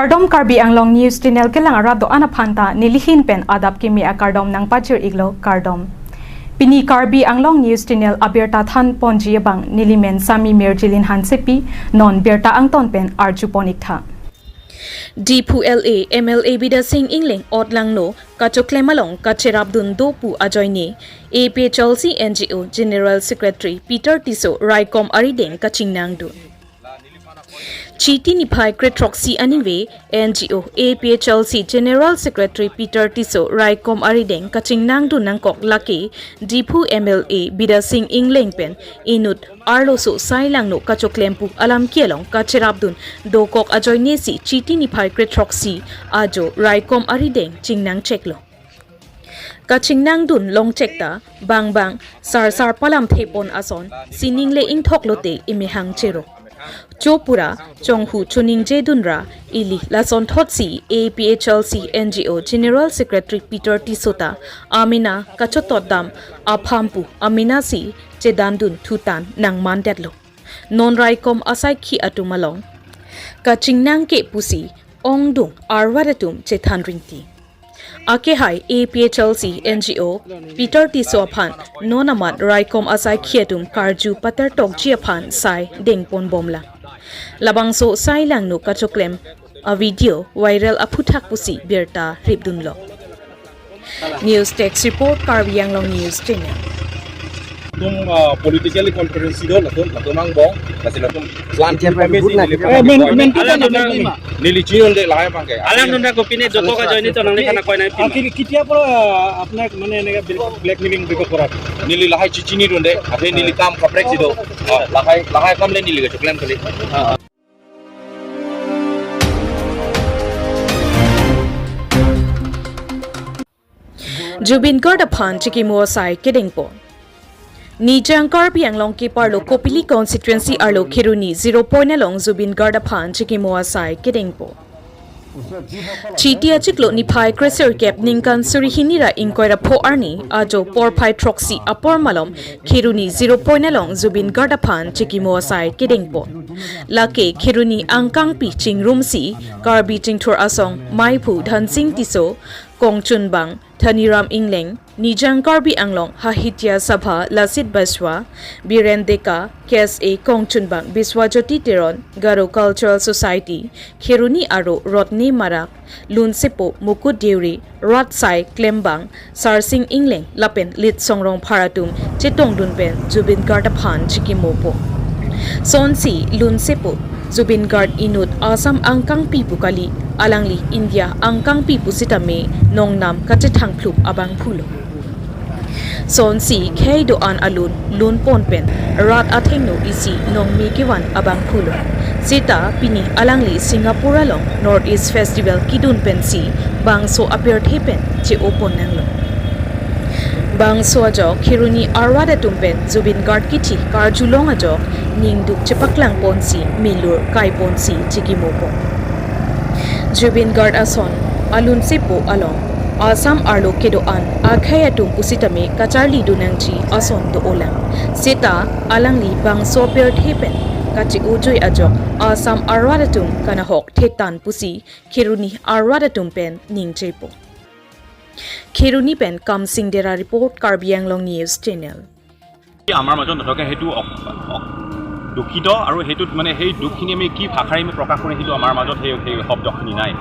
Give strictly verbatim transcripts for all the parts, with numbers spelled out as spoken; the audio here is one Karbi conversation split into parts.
Kardom, Karbi Anglong News Channel kelang arat do-an aphan ta nelihin pen adap kimi akardom nangpajir-iklo, kardom. Pini Karbi Anglong News Channel abirta thanponji abang nelimen Sami Mirjilin Hansepi, non birta angton pen arjupon-iktha. Diphu L A, M L A Bidya Sing Engleng otlangno kachoklem along kacherapdun do pu ajoine A P H L C N G O General Secretary Peter Tisso raikom arideng kachingnangdun. Chiti niphai krethroksi aningve N G O A P H L C General Secretary Peter Tisso raikom arideng kachingnangdun nangkok lake Diphu M L A Bidya Sing Engleng pen inut arloso sailangno kachoklem pu alam kelong kacherapdun dokok ajoinesi Chiti niphai krethroksi ajo raikom arideng chingnangcheklo. Kachingnangdun longchek ta bangbang sarsar palamthepon ason sining le ingthok lote imehang chero. Chopura chonghu choningjedunra ili lasonthotsi A P H L C N G O General Secretary Peter Tisso ta amena kachototdam aphampu amenasi chedandun thutan nangmandetlo. Non raikom asaikhi atum along kachingnangke pusi ongdung arwar atum chethan ringti. Akehai A P H L C N G O Peter Tisso aphan non amat raikom asaikhi atum karju patertokji aphan sai dengponbomlang. Labangso sailangno kachoklem a video viral aphuthak pusi birta ripdunlo. News Desk Report, Karbi Anglong News Channel. Latum, ah, politically conference do latum, latum angbong, lasi latum plan. Ketia informasi pura neli, eh, men, men, alang nunda, neli chini-unde lahai abangke. Alang nunda kopine dokok ajoine to nangliphan akoi nangpi. Akhir ketia pura, ah, apnak mane eneka blackmailing beko korat? Neli lahai chechini-unde, athe neli kam kaprek si do. Ah, lahai, lahai kam le neli kachoklem kali. Zubeen Garg aphan chikimo asai kedengpon. Nijang Karbi Anglong keparlo Kopili constituency arlo Kheroni Zero Point along Zubeen Garg aphan chikimo asai kedengpon. Chiti achiklo niphai kresirkep ningkan suri hini ra ingkoi ra pho arni ajo porphai throksi apor malom Kheroni Zero Point along Zubeen Garg aphan chikimo asai kedengpon. Lake Kheroni angkangpi chingrumsi Karbi Chingthur Asong maiphu Dhansing Tisso, kongchunbang Thaniram Engleng, Nijang Karbi Anglong Sahitya Sabha Lasit Biswa, Biren Deka, K S A kongchunbang Biswajyoti Teron, Garo Cultural Society Kheroni aro Rodney Marak, lunsepo Mukut Deuri, rat sai klembang Sarsing Engleng lapen Litsong Rongphar atum chetongdun pen Zubeen Garg aphan chikimopo. Sonsi lunsepo Zubeen Garg inut Assam angkangpi pu kali, alangli India angkangpi pusitame nongnam kachethangphlup abangphulo. Sonsi khei do-an alun lunpon pen rat athengno isi nongme kevan abangphulo. Seta pini alangli Singapore along North East Festival kidun pensi bangso apirthe pen che-opon nanglo. Bangso ajok Kheroni arwat atum pen Zubeen Garg kithi karjulong ajok ningduk chepaklangponsi milur kaiponsi chikimopo. Zubeen Garg ason alunsepo along Assam arlo kedo-an akhei atum pusitame kacharlidun nangji ason do-olang. Seta alangli bangso apirthe pen kache-ojoi ajok Assam arwat atum kanahok thetan pusi Kheroni arwat atum pen ningjepo. Kheroni pen Kamsing Dera report, Karbi Anglong News Channel. আমাৰ মাজত নথকা সেইটো অ-, অ-, দুখিত আৰু সেইটোত মানে সেই দুখখিনি আমি কি ভাষাৰে আমি প্ৰকাশ কৰিম সেইটো আমাৰ মাজত সেই, সেই শব্দখিনি নাই।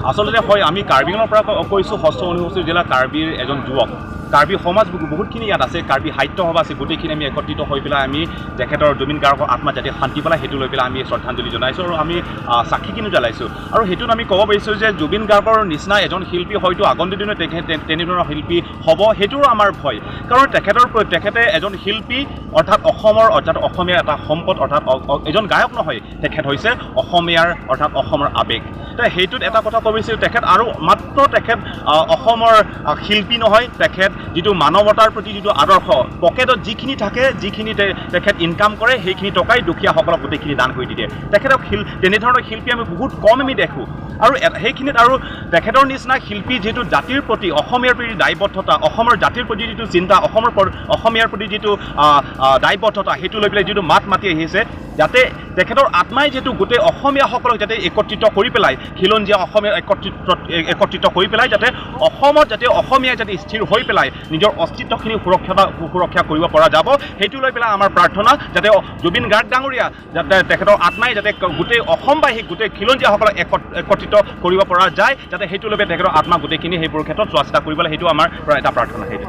আচলতে হয় আমি কাৰ্বি আংলঙৰ পৰা ক-, কৈছোঁ, ষষ্ঠ অনুসূচী জিলা কাৰ্বিৰ এজন যুৱক। কাৰ্বি সমাজ বহু-, বহুতখিনি ইয়াত আছে, কাৰ্বি সাহিত্য সভা আছে, গোটেইখিনি আমি একত্ৰিত হৈ পেলাই আমি তেখেতৰ জুবিন গাৰ্গৰ আত্মাত যাতে শান্তি পালে সেইটো লৈ পেলাই আমি শ্ৰদ্ধাঞ্জলি জনাইছোঁ আৰু আমি, আহ, চাকিখিনিও জ্বলাইছোঁ। আৰু সেইটোত আমি ক'ব পাৰিছোঁ যে জুবিন গাৰ্গৰ নিচিনা এজন শিল্পী হয়তো আগন্তুক দিনত তেখেত তে-, তেনেধৰণৰ শিল্পী হ'ব, সেইটোৰো আমাৰ ভয়। কাৰণ তেখেতৰ প্ৰ-, তেখেতে এজন শিল্পী, অৰ্থাৎ অসমৰ, অৰ্থাৎ অসমীয়াৰ এটা সম্পদ, অৰ্থাৎ অ-, অ-, এজন গায়ক নহয়, তেখেত হৈছে অসমীয়াৰ, অৰ্থাৎ অসমৰ আৱেগ। তে সেইটোত এটা কথা ক'ব বিচাৰিছোঁ, তেখেত আৰু মাত্ৰ তেখেত, আহ, অসমৰ, আহ, শিল্পী নহয়, তেখেত যিটো মানৱতাৰ প্ৰতি যিটো আদৰ্শ, পকেটত যিখিনি থাকে, যিখিনি তে-, তেখেত ইনকাম কৰে, সেইখিনি টকাই দুখীয়াসকলক গোটেইখিনি দান কৰি দিয়ে। তেখেতক শিল-, তেনেধৰণৰ শিল্পী আমি বহুত কম আমি দেখোঁ। আৰু এ-, সেইখিনিত আৰু তেখেতৰ নিচিনা শিল্পী যিহেতু জাতিৰ প্ৰতি, অসমীয়াৰ প্ৰতি দায়বদ্ধতা, অসমৰ জাতিৰ প্ৰতি যিটো চিন্তা, অসমৰ প্ৰ-, অসমীয়াৰ প্ৰতি যিটো, আহ, আহ, দায়বদ্ধতা, সেইটো লৈ পেলাই যিটো মাত মাতি আহিছে, যাতে তেখেতৰ আত্মাই যিহেতু গোটেই অসমীয়াসকলক যাতে একত্ৰিত কৰি পেলাই, খিলঞ্জীয়া অসমীয়া একত্ৰিত, এ-, একত্ৰিত কৰি পেলাই যাতে অসমত যাতে অসমীয়া যাতে স্থিৰ হৈ পেলাই নিজৰ অস্তিত্বখিনি সুৰক্ষা, সুৰক্ষা কৰিব পৰা যাব, সেইটো লৈ পেলাই আমাৰ প্ৰাৰ্থনা যাতে অ-, জুবিন গাৰ্গ ডাঙৰীয়া যাতে তেখেতৰ আত্মাই যাতে ক-, গোটেই অসমবাসীক, গোটেই খিলঞ্জীয়াসকলক একত-, একত্ৰিত কৰিব পৰা যায়, যাতে সেইটো লৈ পেলাই তেখেতৰ আত্মা গোটেইখিনি সেইবোৰ ক্ষেত্ৰত চোৱা চিতা কৰিব লাগে, সেইটো আমাৰ পৰা এটা প্ৰাৰ্থনা। সেইটো।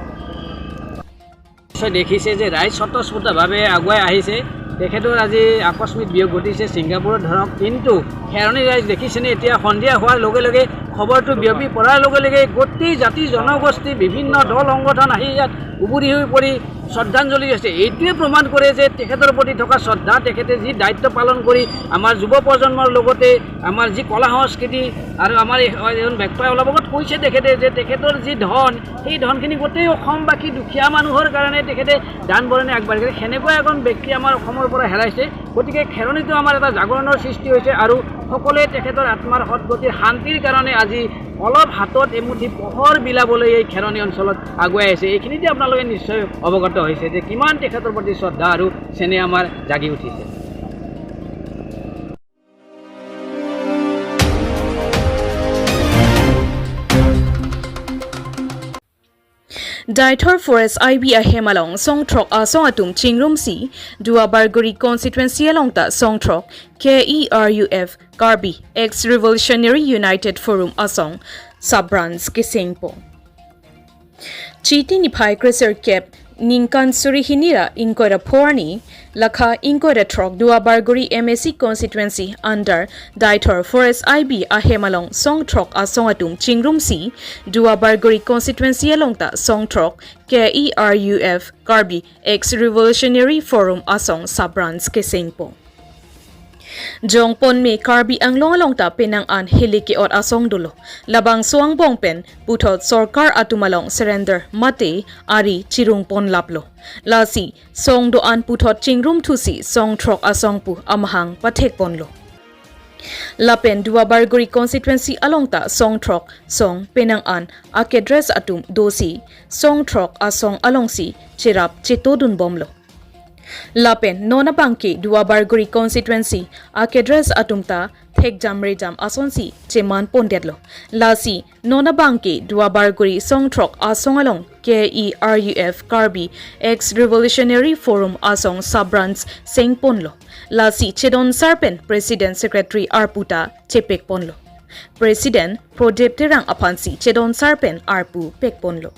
নিশ্চয় দেখিছে যে ৰাইজ স্বতঃস্ফূৰ্তভাৱে আগুৱাই আহিছে। তেখেতৰ আজি আকস্মিক বিয়োগ ঘটিছে ছিংগাপুৰত ধৰক, কিন্তু খেৰণি ৰাইজ দেখিছেনে, এতিয়া সন্ধিয়া হোৱাৰ লগে লগে খবৰটো বিয়পি পৰাৰ লগে লগে গোটেই জাতি জনগোষ্ঠী, বিভিন্ন দল সংগঠন আহি ইয়াত উবুৰি হৈ পৰি শ্ৰদ্ধাঞ্জলি দিছে। এইটোৱে প্ৰমাণ কৰে যে তেখেতৰ প্ৰতি থকা শ্ৰদ্ধা, তেখেতে যি দায়িত্ব পালন কৰি আমাৰ যুৱ প্ৰজন্মৰ লগতে আমাৰ যি কলা সংস্কৃতি আৰু আমাৰ এই, এজন বক্তাই অলপ আগত কৈছে তেখেতে যে তেখেতৰ যি ধন, সেই ধনখিনি গোটেই অসমবাসী দুখীয়া মানুহৰ কাৰণে তেখেতে দান বৰঙণি আগবঢ়াইছে। সেনেকুৱা এজন ব্যক্তি আমাৰ অসমৰ পৰা হেৰাইছে। গতিকে খেৰণিতো আমাৰ এটা জাগৰণৰ সৃষ্টি হৈছে আৰু সকলোৱে তেখেতৰ আত্মাৰ সদগতিৰ শান্তিৰ কাৰণে আজি অলপ হাতত এমুঠি পহৰ বিলাবলৈ এই খেৰণি অঞ্চলত আগুৱাই আহিছে। এইখিনিতে আপোনালোকে নিশ্চয় অৱগত হৈছে যে কিমান তেখেতৰ প্ৰতি শ্ৰদ্ধা আৰু চেনেহ আমাৰ জাগি উঠিছে। Deithor Forest I B ahem along song throk asong atum chingrumsi Duarbagori constituency along ta song throk K E R U F Karbi Ex Revolutionary United Forum asong sub branch kesengpo. Chiti niphai kresirkep ningkan suri hini ra ingkoi ra pho arni, lakha ingkoi ra throk Duarbagori M A C constituency under Deithor Forest I B ahem along song throk asong atum chingrumsi Duarbagori constituency along ta song throk K E R U F Karbi Ex Revolutionary Forum asong sub branch kesengpo. Jongpon me Karbi Anglong along ta penang an hili ke-ot asong dolo. Labangso angbong pen puthot sorkar atum along surrender mate ari chirungpon laplo. Lasi song do-an puthot chingrum thusi song throk asong pu amahang pathekponlo. Lapen Duarbagori constituency along ta song throk song penang an akedres atum dosi song throk asong alongsi cherap chetodunbomlo. Lapen non abangke Duarbagori constituency akedres atum ta thekjam rejam asonsi cheman pondetlo. Lasi non abangke Duarbagori song throk asong along K E R U F Karbi Ex Revolutionary Forum asong sub branch sengponlo. Lasi chedonsar pen President Secretary arpu ta chepekponlo. President Prodip Terang aphansi chedonsar pen arpu pekponlo.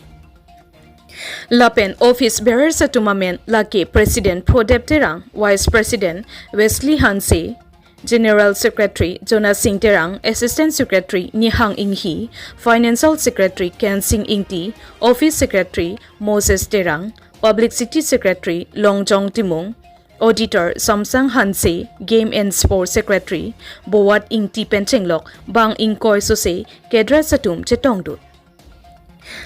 Lapen office bearers atum amen lake President Prodip Terang, Vice President Wesley Hanse, General Secretary Jonas Singh Terang, Assistant Secretary Nihang Inghi, Financial Secretary Kensing Ingti, Office Secretary Moses Terang, Publicity Secretary Longjong Timung, Auditor Samsang Hanse, Game and Sports Secretary Bowat Ingti pen chenglok bang ingkoi sose kedres atum chetongdun.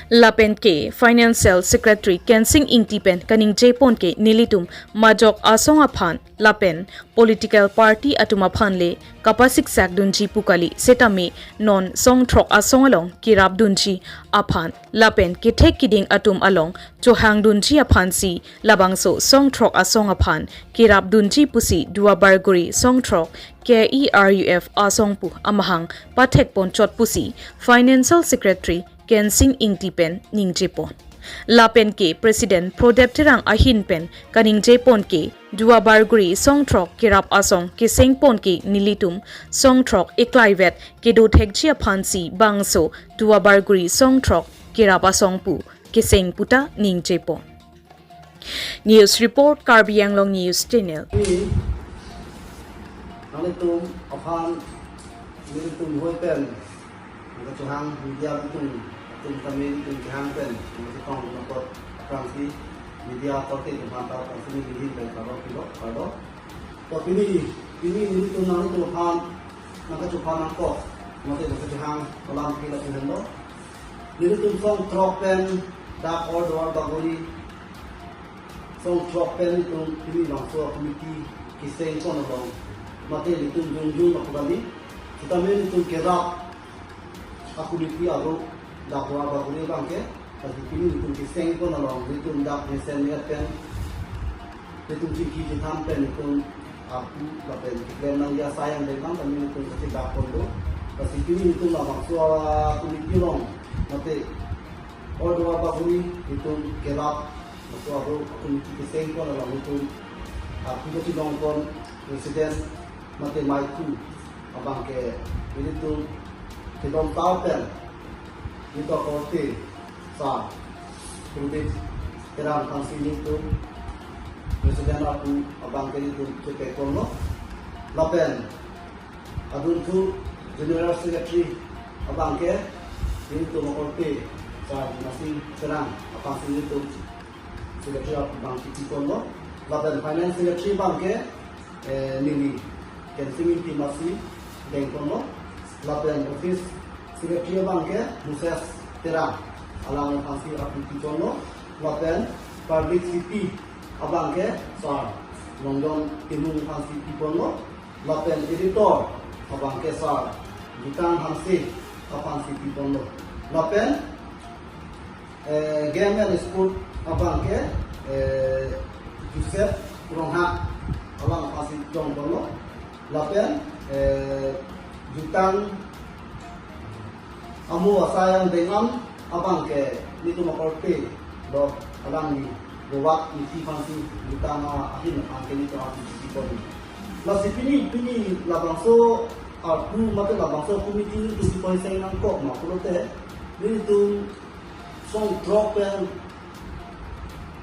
Lapen ke Financial Secretary Kensing Ingti pen kaningjepon ke nelitum majok asong aphan lapen political party atum aphan le kapasiksak dunji pu kali, setame non song throk asong along kerap dunji aphan lapen kethek kiding atum along chohang dunji aphansi labangso song throk asong aphan kerap dunji pusi Duarbagori song throk K E R U F asong pu amahang pathekpon chot pusi Financial Secretary Kensing Ingti pen ningjepon. Lapen ke President Prodip Terang ahin pen kaningjepon ke Duarbagori song throk kerap asong kesengpon ke nelitum song throk eklaivet kedo thekji aphansi bangso Duarbagori song throk kerap asong pu keseng puta ningjepon. News report, Karbi Anglong News Channel. Ini, nanglitum aphan, nelitum hoi pen, nangkachohang media atum, atum kami nelitum kehang pen, nangkachotong nangkot aphrangsi, media korte atum aphan ta aphrangsi nelihin pen kardom pilo, kardom. To pini, pini nelitum nanglitum aphan, nangkachophan nangkok, mate nangkachohang alam pila pihendo. Nelitum song throk pen dak or Duarbagori. Song throk pen nelitum pini bangso committee kesengpon along. Mate nelitum jongjong lapu kali. Setame nelitum kerap a-committee aro dak Duarbagori abangke. Lasi pini nelitum kesengpon along. Nelitum dak mesen ya pen. Nelitum chingki chethan pen nelitum Arpu lapen keklem nangji asai angdeng an tame nelitum kachedakpon do. Lasi pini nelitum labangso a-committee along mate All Duar Bagori nelitum kelap, laso aro a-committee kesengpon along nelitum arpu kachelongpon president mate maithu abangke nelitum kedam tau pen nelitum akorte sar Pradip Terang aphansi nelitum president arpu abangke nelitum chepekponlo. Lapen adunthu general secretary abangke nelitum akorte sar Dinasing Terang aphansi nelitum secretary arpu abang kipikponlo. Lapen finance secretary abangke, eh, neli Kensing Ingti aphansi dengponlo. Lapen office secretary abangke Moses Terang, alang aphansi arpu piponlo. Lapen publicity abangke sar Longdon Timung aphansi piponlo. Lapen editor abangke sar Jutang Hanse aphansi piponlo. Lapen eh, game and sport abangke, eh, Joseph Ronghang, alang aphansi dengponlo. Lapen, eh, Jutang amo asai angdeng an abangke nelitum akorte do, alangli Bovak Ingti aphansi Jutang ahin abangke nelitum aphansi pipon. Lasi pini, pini labangso arpu mate labangso committee nelitum pipon seng nangkok ma pulote nelitum song throk pen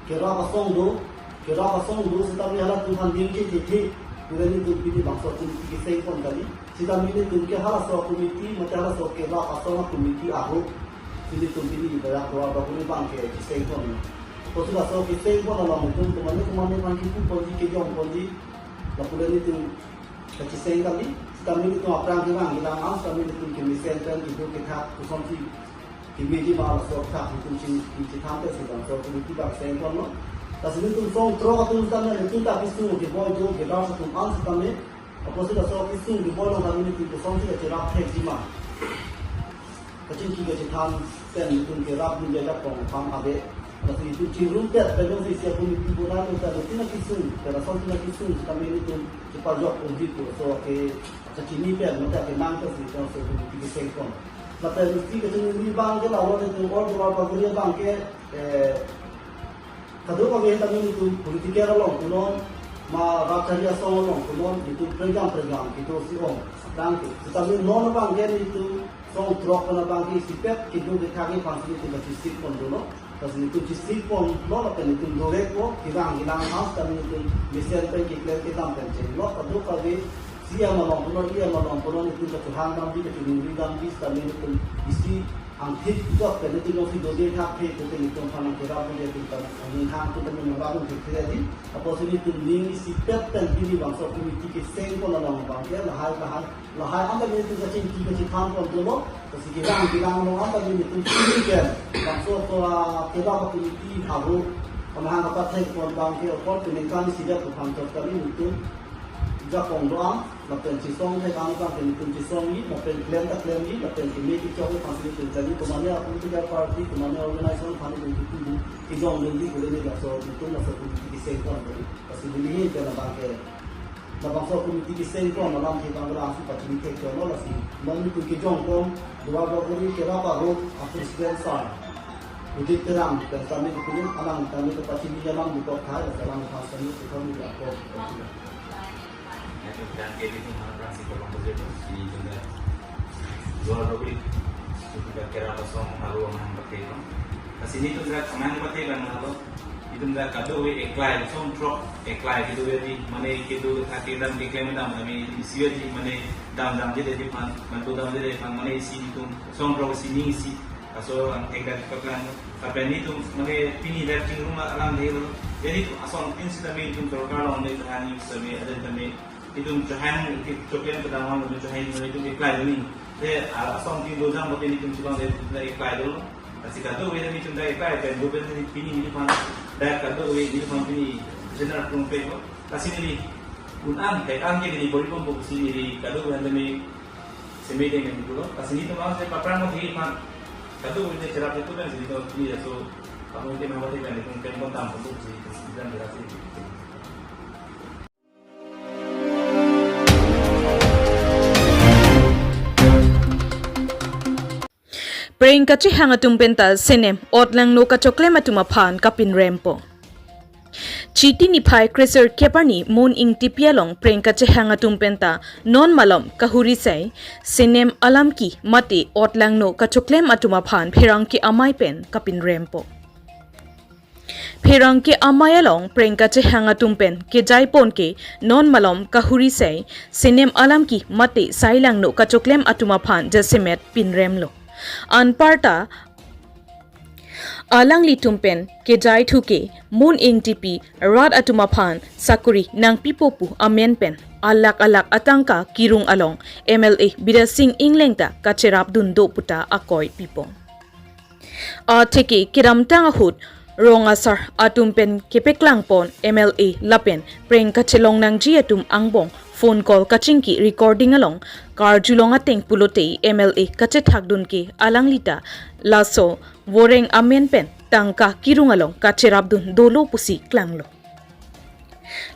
kerap asong do, kerap asong do, sitame halatum aphan dingke titi, pura nelitum pini bangso committee kesengpon kali. Sitame nelitum ke halaso committee mate halaso kerap asong committee ahok nelitum pini ibayak Duar Bagori abangke kesengpon. Apotsi laso kesengpon along nelitum komatne komatne aphan kipuponji, kejongponji, lapu le nelitum kacheseng kali. Sitame nelitum aphrang kevang kelang an sitame nelitum kemesen pen kedo kethak kosonsi kemeji ma laso athak nelitum ching, ching chethan pensi bangso committee abang sengponlo. Lasi nelitum song throk atum sitame nelitum ta kesung keboi do, kedo atum an sitame. Apotsi laso kesung keboi along tame nelitum kosonsi kacherap thekji ma, kachingki kachethan pen nelitum kerap nunjai dak pong pam ave. Lasi nelitum chingrum tet pen jongsi isi a-committee bonai lo ta nelitum akesung, pen asontin akesung sitame nelitum chepajok ponji pu laso ke kachini pen mate kenang pensi laso committee kesengpon. Lapen isi kachini abangke la lo nelitum All Duar Bagori abangke, eh, kadokave tame nelitum political along punon, ma rat chari asong along punon, nelitum pregam pregam kedo si ong aphrang ke. Sitame non abangke nelitum song throk pen abangke isipet kedo kethak aphansi nelitum kachesik pon dolo. Lasi nelitum chesik ponlo lapen nelitum dovekpo, kevang kelang an sitame nelitum mesen pen keklem kedam pen chenglo, kadokave isi amalong punon, isi amalong punon nelitum kachehang damji, kachiningri damji sitame nelitum isi angthik jok pen nelitum jongsi dode thak the pute nelitum aphan kerap dode nelitum aphan aning hang pu tame nang labung thekthe adi. Apotsi nelitum ning isipet pen pini bangso committee kesengpon along abangke lahai lahai lahai an tame nelitum kachingki kachethan pon dolo. Lasi kevang kelang along an tame nelitum pini pen bangso aso a-kerap a-committee ahok amahang kapathekpon abangke apor peningkan isi dak aphan chot kali nelitum jakong do-an, lapen chesong thek-an abangke nelitum chesongji, lapen klem ta klemji, lapen keme kechok aphansi nelitum kali, komatne a-political party, komatne organization aphan nelitum kipu, kejong nangji pule neli laso, nelitum laso committee kesengpon kali. Lasi neli he pen abangke labangso committee kesengpon alam ke abang langsi pachini thekchotlo lasi. Non nelitum kejongpon Duar Bagori kerap ahok a-president sar Pradip Terang pen sitame nelitum alang tame kepachini alam dokok thai, lasi alang aphan sitame nelitum ako. Nelitum dan ke nelitum aphrangsi kolom bajir si nelitum Duar Bagori, nelitum kerap asong aro amahang pate lo. Lasi nelitum amahang pate abang lo. Nelitum kadokave eklai, song throk eklai kedo ave di, mane kedo kethak kedam keklem dam kami isi ave di, mane dam damji dei aphan, mane do damji dei aphan, mane isi nelitum song throk isi ning isi. Laso angthek dak paklang. Lapen nelitum mane pini dak chingrum alam dei lo. Jadi asontin sitame nelitum sorkar along neli tahani sitame aden tame nelitum chehang, nelitum choklem kedam an nelitum chehang nelitum eklai duni. Te, ah, asontin dojang pute nelitum chibang dei nelitum eklai dolo. Lasi kadokave nelitum dak eklai pen do pen pini nelitum aphan dak kadokave nelitum aphan pini general pun pe ko. Lasi neli un-an, thek-an ke neli bor-iponpo pusi neli kadokave tame seme deng neli pulo. Lasi nelitum aphan si paphrang mo thek aphan kadokave cherap itu kan si nelitum pini laso kamu ke nama thek kan nelitum klem pon dampo pusi nelitum bilang jelas ini. Preng kachehang atum penta senem otlangno kachoklem atum aphan kapinrempo. Chiti niphai kresirkep arni Mon Ingtipi along preng kachehang atum penta non malom kahuri sai senem alamki mate otlangno kachoklem atum aphan pherangke amei pen kapinrempo. Pherangke amei along preng kachehang atum pen kejai pon ke non malom kahuri sai senem alamki mate sailangno kachoklem atum aphan jasemet pinremlo. Anparta alanglitum pen kejai thu ke Mon Ingtipi rat atum aphan sakuri nangpipo pu amen pen alakh alakh atangka kirung along M L A Bidya Sing Engleng ta kacherapdun do puta akoi pipo. Atheke kedamtang ahut rong asar atum pen kepeklang pon M L A lapen preng kachelong nangji atum angbong phone call kachingki recording along karjulong ateng pulote M L A kachethakdun ke alanglita laso voreng amen pen tangka kirung along kacherapdun dolo pusi klanglo.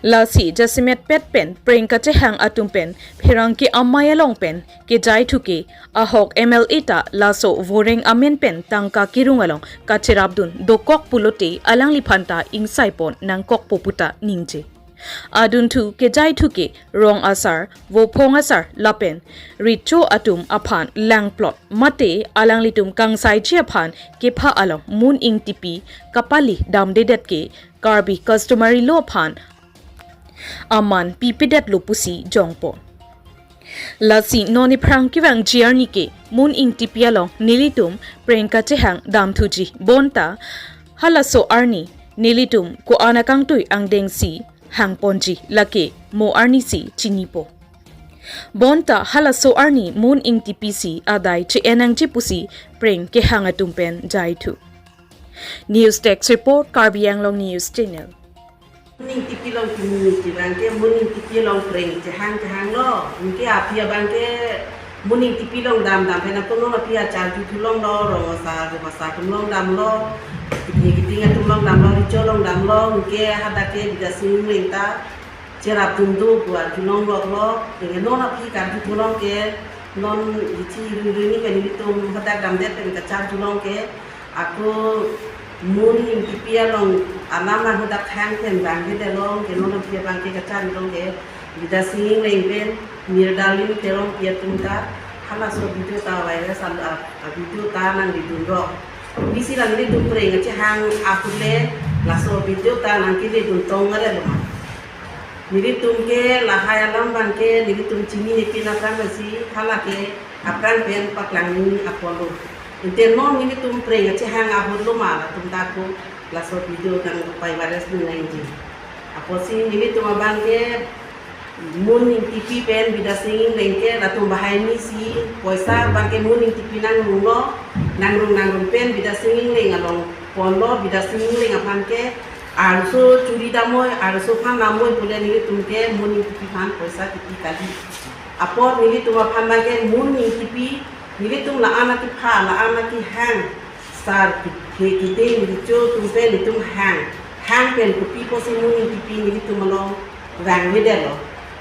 Lasi jasemet pet pen preng kachehang atum pen pherangke amei along pen kejai thu ke ahok M L A ta laso voreng amen pen tangka kirung along kacherapdun dokok pulote alangliphan ta ingsai pon nangkokpo puta ningje. Adunthu kejai thu ke rong asar, vophong asar lapen richo atum aphan langplot mate alanglitum kangsaiji aphan kepha along Mon Ingtipi kapali damdedet ke Karbi customary law aphan aman pipedetlo pusi jongpo. Lasi non iphrang kevangji arni ke Mon Ingtipi along nelitum preng kachehang damthuji bonta halaso arni nelitum ko-an akangtui angdengsi hangponji lake mo arnisi chinipo. Bonta halaso arni Mon Ingtipi si adai che-en nangji pusi preng kehang atum pen jai thu. News Desk Report, Karbi Anglong News Channel. Mon Ingtipi along kimi kevang ke Mon Ingtipi along preng chehang chehanglo. Anke aphi abang ke Mon Ingtipi along damdam pen ako non aphi acharju thu longlo, rong asar, rong asar atum along damlo, kiting kiting atum along damlo, richo along damlo, anke hadak ke Bidya Sing Engleng ta cherapdun do pu arjulong loklo, anke non aphi karju thu long ke non hichi ring ring ni pen nelitum hadak damdet pen kacharjulong ke ako Mon Ingtipi along alam nang hadak hang pen vangvedet long ke non aphi abang ke kacharjulong ke Bidya Sing Engleng pen Mirdarlin Terongpi atum ta halaso video ta virus al a, a video ta nangledun do. Bisi lang nelitum preng kachehang ahut le laso video ta nangkeledun tong are lo. Nelitum ke lahai alam abang ke nelitum chinine pin aphrang si hala ke aphrang pen paklangji apotlo. Ante non nelitum preng kachehang ahut lo ma latum ta ako laso video nangpai virus dun nangji. Apotsi nelitum abang ke Mon Ingtipi pen Bidya Sing Engleng ke latum bahai ni si poisa abang ke Mon Ingtipi nangrunglo, nangrung nangrung pen Bidya Sing Engleng along ponlo, Bidya Sing Engleng aphan ke arloso churi damnoi, arloso phan damnoi pule nelitum ke Mon Ingtipi aphan poisa kipi kali. Apot nelitum aphan abang ke Mon Ingtipi, nelitum la-an akepha, la-an akehang, sar kithe kithe richo atum pen nelitum hang, hang pen kopi pusi Mon Ingtipi nelitum along vangvedetlo.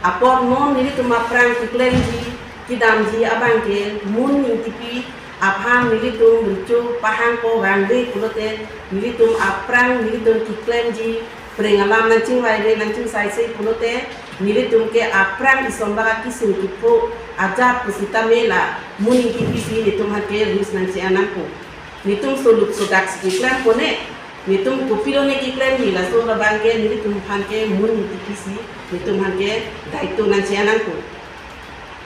Apot non nelitum aphrang keklemji kedamji abang ke Mon Ingtipi aphan nelitum richo pahangpo vangve pulote nelitum aphrang nelitum keklemji preng alam nangchingvaive nangchingsaise pulote nelitum ke aphrang isonbak akisung kipho ajat pusitame la Mon Ingtipi si nelitum aphan ke risk nangche-en nangpo. Nelitum soluk sodak si keklem pone, nelitum kopilo ne keklemji laso labang ke nelitum aphan ke Mon Ingtipi si nelitum aphan ke daito nangche-en nangpo.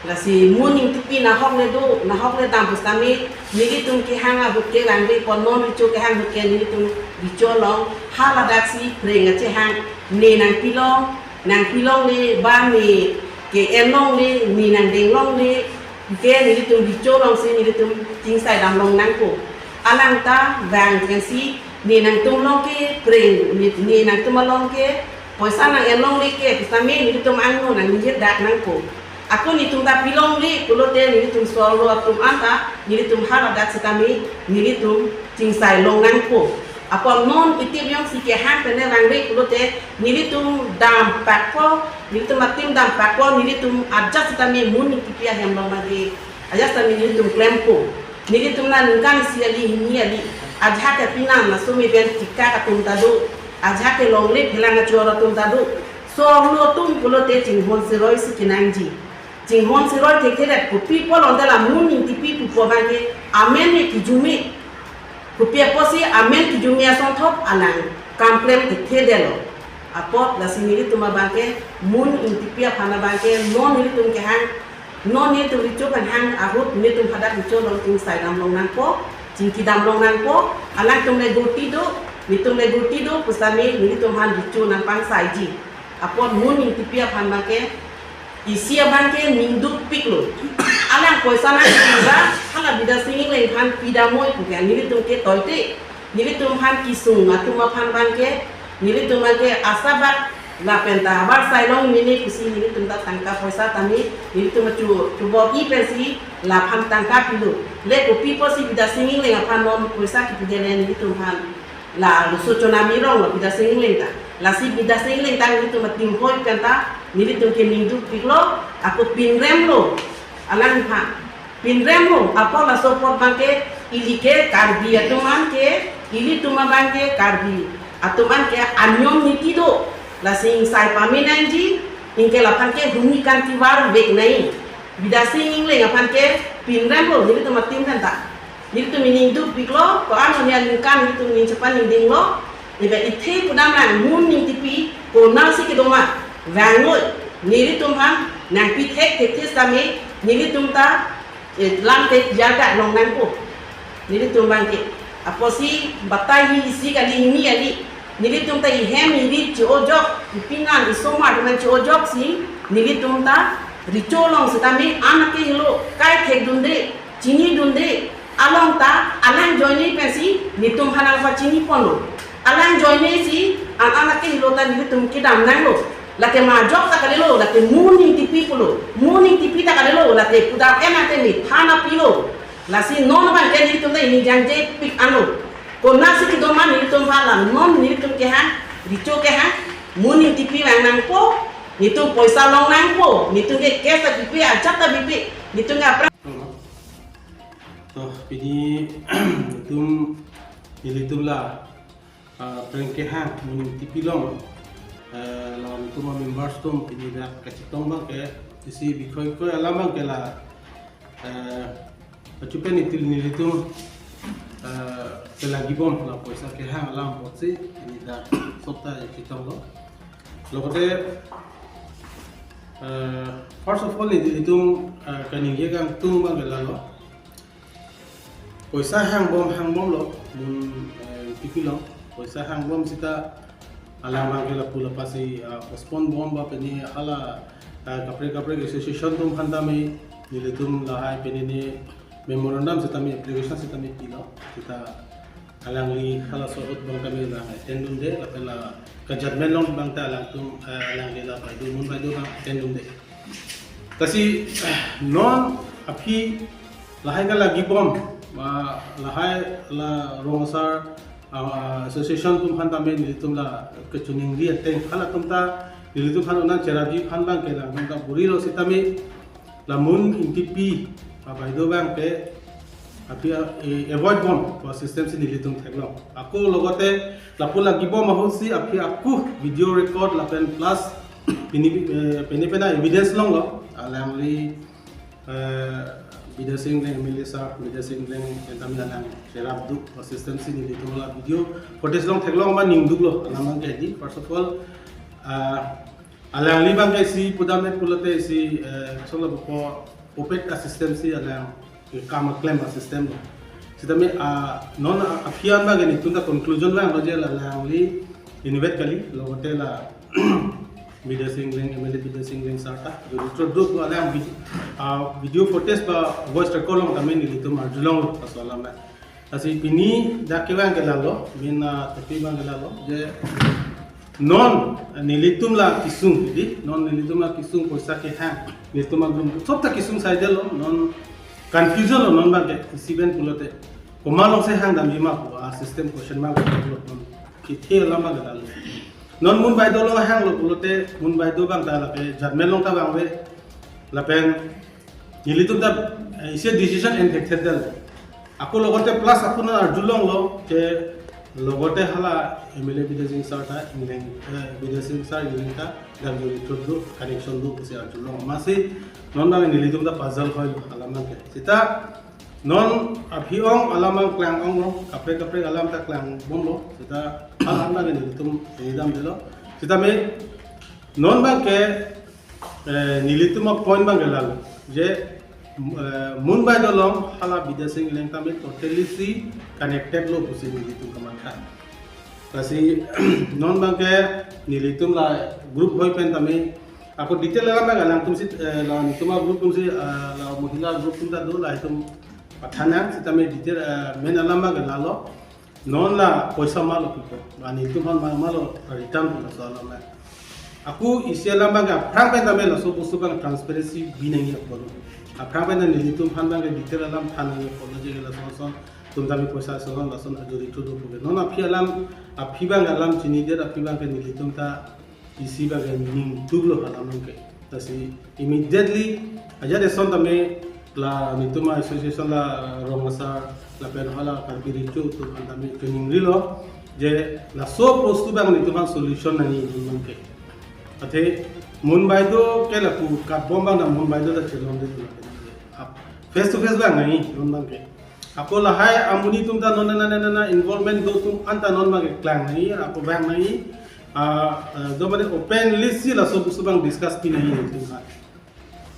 Lasi Mon Ingtipi nahok le do, nahok le dam pusitame, nelitum kehang ahut ke vangve pon, non richo kehang ahut ke nelitum richo along, haladak si preng kachehang, ne nangpilong, nangpilongle, ba ne ke-en longle, ne nangdeng longle, ke nelitum richo along si nelitum chingsai dam long nangpo. Alang ta vang pensi, ne nangtum along ke preng, ne, ne nangtum along ke poisa nang-en longle ke pusitame nelitum angno nangnihir dak nangpo. Ako nelitum ta pilongle pulote nelitum solo atum anta nelitum haladak sitame nelitum chingsai long nangpo. Apot non itip jongsi kehang pen vangve pulote nelitum dampakpo, nelitum atim dampakpo, nelitum ajat sitame Mon Ingtipi ahem along abang ke ajat sitame nelitum klempo. Nelitum na ningkan isi kali hini kali, ajahak ke pinang na sumi pen tikak atum ta do, ajahak ke longle phelang achor atum ta do. Sorlo atum pulote chinghon siroi si kenangji. Chinghon siroi thekthedet, kopi pulote la Moon Engtipi pupo abangke amen me kijume. Kopi apotsi amen kijume asonthot alang kam klem thekthedetlo. Apot lasi nelitum abangke Moon Engtipi aphan abangke non nelitum kehang, non nelitum recho pen hang ahut nelitum hadak recho along tum saidam long nangpo, chingkidam long nangpo, alangtum le guti do, nelitum le guti do, pusitame nelitum aphan recho nangpangsaiji. Apot Moon Engtipi aphan abangke isi abangke ningdukpiklo. Alang poisa nangpura, hala Bidya Sing Engleng aphan pidamnoi puke, nelitum ke toite, nelitum aphan kesung atum aphan abangke, nelitum abangke asabak lapen ta abar sailong mini pusi nelitum ta tangka poisa tame, nelitum chu, chubor-i pensi laphan tangka pilo. Le kopi apotsi Bidya Sing Engleng aphan non poisa kipidele nelitum aphan? La lusu chonami ronglo Bidya Sing Engleng ta. Lasi Bidya Sing Engleng ta nelitum atim hoi pen ta nelitum ke ningdukpiklo, ako pinremlo. Alangphan pinremlo, apot laso apot abangke ili ke Karbi atum an ke, ilitum abangke Karbi atum an ke aniom niti do. Lasi ingsai pame nangji, ingke laphan ke huni kan tivar vek nai. Bidya Sing Engleng aphan ke pinremlo nelitum atim pen ta. Nelitum ningdukpiklo, ko-an honi aningkan nelitum ning chepaningdinglo. Ibe ithe pudam lang Moon Engtipi konatsi kedo ma, vangnoi, nelitum aphan nangpi thekthekthe sitame, nelitum ta, eh, lam te jaga long nangpo. Nelitum abangke, apotsi batai hi isi kali hini kali, nelitum ta ihem irit chi-ojok, ipinang isomar atum an chi-ojok si, nelitum ta recho long sitame, an akehelo kai thekdunde, chinidunde, along ta alang ajoine pensi nelitum aphan nangpachiniponlo. Alang ajoine si an an akehelo ta nelitum kedam nanglo. Lake majok ta kalilo, lake Moon Engtipi pulo. Moon Engtipi ta kalilo, lake pudam en ate mi thana pilo. Lasi non abangke nelitum ta ini jangjepik anlo. Konatsi kedo ma nelitum aphan, la non nelitum kehang, recho kehang, Moon Engtipi vang nangpo, nelitum poisa long nangpo, nelitum ke cash ta bipe, ajat ta bipe, nelitum ke aphrang. To, pini nelitum, nelitum la, ah, prank kehang Moon Engtipi along, eh, la nelitum a-members atum pini dak kachetong abangke, isi bikhoi khoi alam abangke la, eh, achupen itil nelitum, eh, kelagibom la poisa kehang alam apotsi pini dak sopta chetonglo. Lokote, eh, first of all, nelitum, eh, kaningje kangtung abangke lalo. Poisa hangbom hangbomlo, Moon, eh, Engtipi along. Poisa hangbom seta alang abangke lapu lapasi, ah, postpone bom ba pini hala, ah, kaprek kaprek association atum aphan tame nelitum lahai pini ne memorandum sitame application sitame pilo. Seta alangli halaso ahut abang tame lang attend dunde, lapen la ka judgment along abang ta alangtum, eh, alangli la baideo, Moon baideo abang attend dunde. Lasi, eh, non aphi lahai kelagibom, ah, lahai la rong asar, ah, association atum aphan tame nelitum la kachiningri ateng halatum ta nelitum aphan unang cherapji aphan abangke langdam ta burilo sitame la Moon Engtipi abaideo abangke aphi, eh, avoid bom pu system si nelitum theklong. Ako lokote lapu lagibom ahut si aphi ako video record lapen plus pini, eh, pini pena evidence longlo. Alangli, eh, Bidya Sing Engleng M L A sir, Bidya Sing Engleng pen tame alang cherapduk pu system si nelitum la video footage along theklong ma ningduklo. Alam abangke di, first of all, ah, alangli abangke isi pudam et pulote isi, eh, solo boko puppet a-system si alang, eh, kam klem a-system lo. Sitame, ah, non, ah, aphi an abangke nelitum ta conclusion vanglo je la alangli inutvet kali, lokote la Bidya Sing Engleng, M L A Bidya Sing Engleng sir ta jodi troduk alang vid-, ah, video footage ba voice record along tame nelitum arjulonglo laso alam na. Lasi pini dak kevang ke lalo, main, ah, topic abangke lalo, je non, eh, nelitum la kesung, di, non nelitum la kesung poisa kehang, nelitum agroom, sopta kesung saidelo, non confusion lo non abangke, isi pen pulote. Komat alongsi hangdamji ma pu a-system question mark lo non. Kithe alam abangke lalo. Non Moon baideo along hanglo pulote, Moon baideo abang ta lake judgment along ta vangve, lapen nelitum ta, eh, isi decision en thekthedetlo. Ako logote plus ako na arjulonglo je logote hala M L A Bidya Sing sir ta ingleng, eh, Bidya Sing sir ingleng ta dak jori thot do connection do pusi arjulong. Amatsi non abang nelitum ta puzzle hoi alam abang ke. Seta non aphi ong alam abang klang onglo, kaprek kaprek alam ta klangbomlo. Seta alam abang nelitum edamdelo. Seta me non abang ke, eh, nelitum a point abang ke lalo je, eh, Munbaideo along hala Bidya Sing ingleng tame totally si connected lo pusi nelitum kamatha. Lasi non abang ke nelitum la group hoi pen tame ako detail alam abang alangtum si, eh, la nelitum a group atum si, eh, la mohila group atum ta do, latum pathan nang. Seta me detail, eh, main alam abang ke lalo. Non la poisa malo pipo, ba nelitum aphan ma-, malo return pu laso alam abang. Ako isi alam abang ke aphrang pen tame laso bostu abang transparency bi nangji apotlo. Aphrang pen tame nelitum aphan abang ke detail alam than nangji apotlo je lason lason atum tame poisa lason lason ajori thu do pu ke. Non aphi alam, aphi abang alam chinidet, aphi abang ke nelitum ta isi abang ke ning tuklo alam abang ke. Lasi immediately ajat eson tame la nelitum a association la rong asar lapen hala Karbi Riso atum aphan tame kaningrilo je laso bostu abang nelitum aphan solution nangji atum abang ke. Athe Munbaideo ke lapu katbom abang ta Munbaideo ta chelongde tu lapen. Face to face abang nangji atum abang ke. Ako lahai amonit atum ta non nana nana involvement do atum anta non abang ke klang nangji, ako vang nangji, ah, ah, do mane openly si laso bostu abang discuss pi nangji atum ha.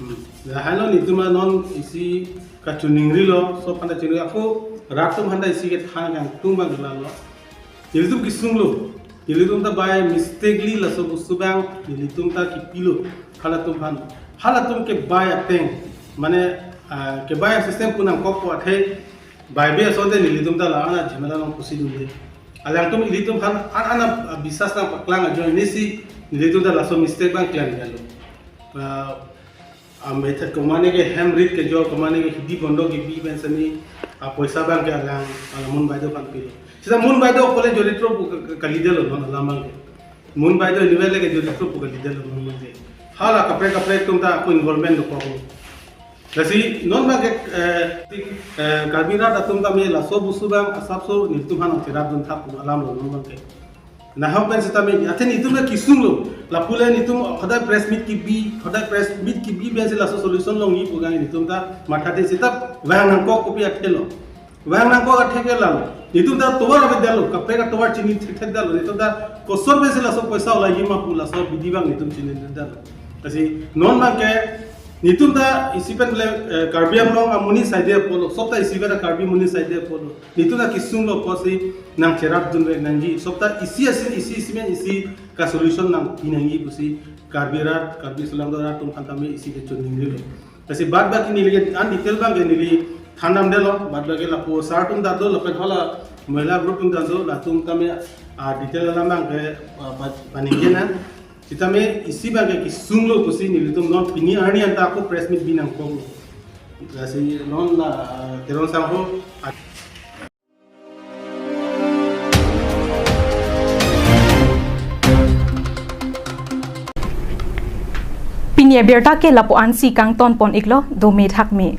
Hmm. Lahai lo nelitum non isi kachiningrilo, so aphan ta chiningri ako rat atum aphan ta isi kethan kangtung abang lalo. Nelitum kesunglo. Nelitum ta by mistakenly laso bostu abang nelitum ta kipilo halatum aphan. Halatum kebai ateng, mane, ah, kebai system pu nangkok ko athe bai be asonte nelitum ta la-an ajhamela along pusi dunde. Alangtum ilitum aphan an-an a, ah, bisas nangpaklang ajoine si nelitum ta laso mistake abang klem galo. Ah, amethak komane ke hem rit kejor, komane ke hidi bondo kebi pen semi, ah, poisa abang ke alang, alang Munbaideo aphan pilo. Seta Munbaideo kole jori thro pu ka, ka, kalidetlo non alam abang ke. Munbaideo anywhere le ke jori thro pu kalidetlo non abang ke. Hala kaprek kaprek atum ta ako involvement dokoklo. Lasi non abang ke, eh, eh, Karbi rat atum tame laso bostu abang asapso nelitum aphan nangcherap dun thap pu alamlo non abang ke. Nahok pen seta me, athe nelitum le kesunglo. Lapu le nelitum hodai press meet kebi, hodai press meet kebi pensi laso solution longji pu kang nelitum ta mathade seta vang nangkok kopi athelo. Vang nangkok athe ke lalo. Nelitum ta tovar avedetlo, kaprek atovar chini thekthedetlo. Nelitum ta kosor pensi laso poisa ulai ma pu laso abidi abang nelitum chinidetlo. Lasi non abang ke nelitum ta isi pen le, eh, Karbi Anglong amonit side apotlo, sob ta isi pen Karbi amonit side apotlo. Nelitum ta kesunglo pusi nangcherap dunvek nangji. Sob ta isi asin isi isi men isi ka solution nangpi nangji pusi Karbi rat, Karbi Anglong rat atum aphan tame isi kechiningrilo. Lasi bad baki neli ke an detail abang ke neli thandamdetlo, bad baki lapu sir atum ta do, lapen hala mohila group atum ta do, latum tame, ah, detail alam abang ke, ah, pa-, paningje nang. Seta me isi abang ke kesunglo pusi nelitum non pini arni anta ako press meet bi nangkoklo. Lasi non la, ah, Teron sangho, ah, Pini abirta ke lapu-an si kangton pon iklo, dome thakme.